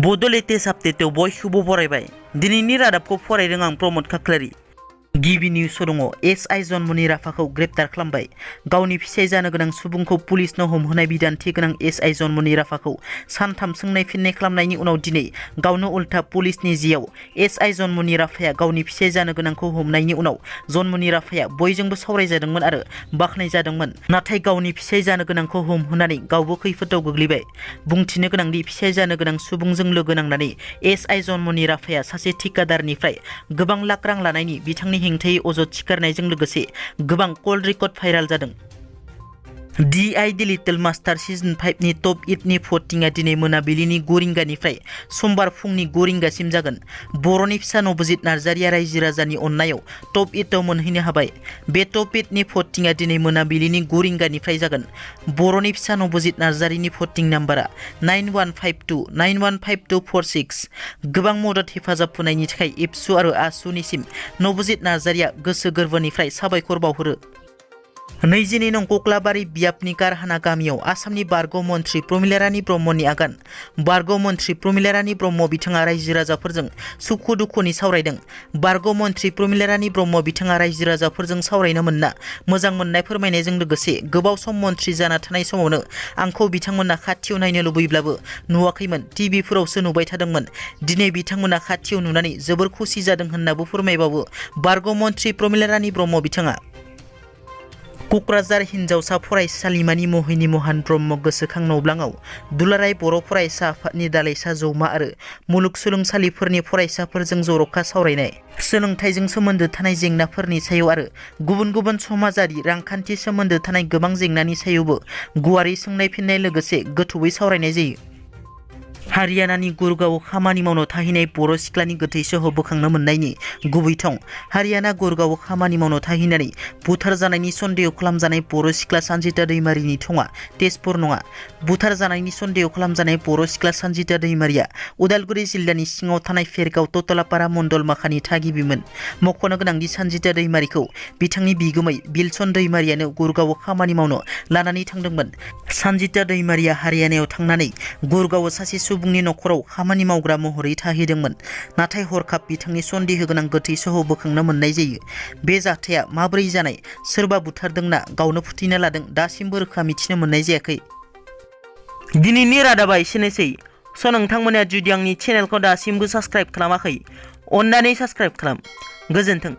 Bodo latest update बयखौबो बरायबाय दिनैनि रादाबखौ फरायदों आं प्रमद खाख्लारि गिबि निउस दङ एसआइ जन्मनि राफाखौ ग्रेप्टार खालामबाय गावनि फिसाय जानो गोनां सुबुंखौ पुलिसनो हमहोनाय बिदान्थि गोनां एसआइ जन्मनि राफाखौ सानथाम सोंनाय फिननाय खालामनायनि उनाव दिनै गावनो उल्था पुलिसनि जियाव एसआइ जन्मनि राफाया गावनि फिसाय जानो गोनांखौ हमनायनि उनाव जन्मनि राफाया बयजोंबो सावरायजादोंमोन आरो बाख्नायजादोंमोन नाथाय गावनि फिसाय जानो गोनांखौ हमहोनानै गावबो खैफोदाव गोग्लैबाय बुंथिनो गोनांदि फिसाय जानो गोनां सुबुंजों लोगो नांनानै एसआइ जन्मनि राफाया सासे ठिकादारनिफ्राय गोबां लाख रां लानायनि बिथांनि हेंथायै अजद सिखारनायजों लोगोसे गोबां कल रेकर्ड भाइराल जादों। DID लिटिल मास्टार सिजन 5 नि टप 8 नि भटिंआ दिनै मोनाबिलिनि 9 रिंगानिफ्राय समबार फुंनि 9 रिंगासिम जागोन। बर'नि फिसा नबजित नार्जारिया रायजो राजानि अननायाव टप 8 आव मोनहैनो हाबाय। बे टप 8 नि भटिंआ दिनै मोनाबिलिनि 9 रिंगानिफ्राय जागोन। बर'नि फिसा नबजित नार्जारिनि भटिं नाम्बारा 9152915246। गोबां मदद हेफाजाब होनायनि थाखाय ABSU आरो ABSUनिसिम नबजित नार्जारिया गोसो गोरबोनिफ्राय साबायखर बावहरो। 22 नं कक्लाबारि बियाबनि कारहाना गामियाव आसामनि बारग' मन्थ्रि प्रमिलारानी ब्रह्मनि आगान। बारग' मन्थ्रि प्रमिलारानी ब्रह्म बिथाङा रायजो राजाफोरजों सुखु दुखुनि सावरायदों। बारग' मन्थ्रि प्रमिलारानी ब्रह्म बिथाङा रायजो राजाफोरजों सावरायनो मोनना मोजां मोननाय फोरमायनायजों लोगोसे गोबाव सम मन्थ्रि जाना थानाय समावनो आंखौ बिथांमोना खाथियाव नायनो लुबैब्लाबो नुवाखैमोन टिभिफोरावसो नुबाय थादोंमोन। दिनै बिथांमोना खाथियाव नुनानै जोबोर खुसि जादों होननाबो फोरमायबावो बारग' मन्थ्रि प्रमिलारानी ब्रह्म बिथाङा। क'क्राझार हिनजावसा फरायसालिमानि महिनी महान ब्रह्म गोसोखां नब्लाङाव दुलाराय बर' फरायसा आफादनि दालाइसा जौमा आरो मुलुगसोलोंसालिफोरनि फरायसाफोरजों जर'खा सावरायनाय सोलोंथाइजों सोमोन्दो थानाय जेंनाफोरनि सायाव आरो गुबुन गुबुन समाजारि रांखान्थि सोमोन्दो थानाय गोबां जेंनानि सायावबो गुवारै सोंनाय फिननाय लोगोसे गोथौयै सावरायनाय जायो। हारियानानि गुरगावआव खामानि मावनो थाहैनाय बर' सिख्लानि गोथै सह बोखांनो मोननायनि गुबै थं। हारियाना गुरगावआव खामानि मावनो थाहैनानै बुथार जानायनि सन्देह खालामजानाय बर' सिख्ला सानजिता दैमारिनि थङा तेजपुर नङा। बुथार जानायनि सन्देह खालामजानाय बर' सिख्ला सानजिता दैमारिया उदालगुरि जिल्लानि सिङाव थानाय फेरगाव ततलापारा मण्डल माखानि थागिबिमोन। मख'नो गोनांदि सानजिता दैमारिखौ बिथांनि बिगुमै बिलसन दैमारियानो गुरगावआव खामानि मावनो लानानै थांदोंमोन। सानजिता दैमारिया हारियानायाव थांनानै गुरगावआव सासे सुबुंनि नखराव खामानि मावग्रा महरै थाहैदोंमोन नाथाय हरखाब बिथांनि सन्देह गोनां गोथै सह बोखांनो मोननाय जायो। बे जाथाया माबोरै जानाय सोरबा बुथारदोंना गावनो फुथैना लादों दासिमबो रोखा मिथिनो मोननाय जायाखै। दिनैनि रादाबा एसेनोसै नोंथांमोना जुदि आंनि चेनेलखौ दासिमबो साबस्क्राइब खालामाखै अन्नानै साबस्क्राइब खालाम। गोजोन्थों।